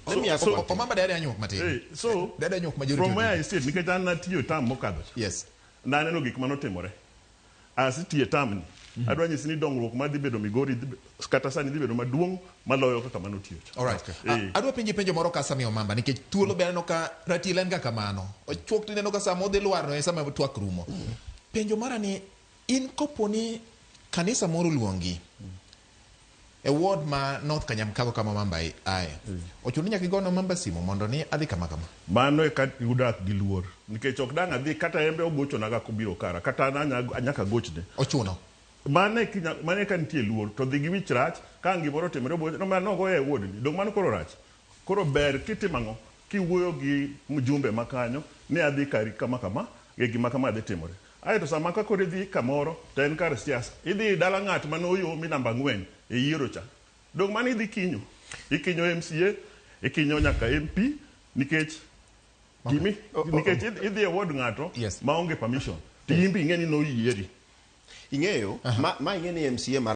Let me ask one thing. Omamba dada anyuok matin. So Dada anyuok majority. From where I sit, nikech an natiyo term mokadho cha. Naneno gik manotimore. Asetiyo e term ni. Adwa nyisi ni dongruok madhi bedo Migori kata sani dhi bedo maduong' maloyo kaka manotiyo cha. All right. Adwa penji penjo moro ka Sami Omamba nikech thuolo be aneno ka ratil en ga kamano. Ochuok tineno ka sama odhi lwar no e sama twak rumo. Penjo mara ni in kopo ni kanisa moro oluongi e ward ma North Kanyamkago kama Omamba aye. Ochuno ni nyaka igone Omamba simu mondo ni adhi kama kama. Mano e ka udak gi luor. Nikech ok dang' adhi kata embe ogochonaga kobiro kara kata an nyaka gochne. Ochuno. Mano e kinya, mano e ka nitie luor to dhi gi wich rach ka ang' gimoro otimore obo no mano ogoye e ward ni. Dong' mano koro rach. Koro ber kitimo ang'o? Kiwuoyo gi mjumbe ma kanyo ni adhi kari kama kama e gima kama dhi timore. Aeto sama ka koro idhi kamoro to en kar siasa. Idhi dala ng'at mane oyomi namba 4 e yiero cha. Dong' mano idhi kinyo. Ikinyo MCA, ikinyo nyaka MP nikech gimi nikech idhi e ward ng'ato maonge permission. To in be ing'e ni noyieri. Ing'eyo, ma ing'e ni MCA mar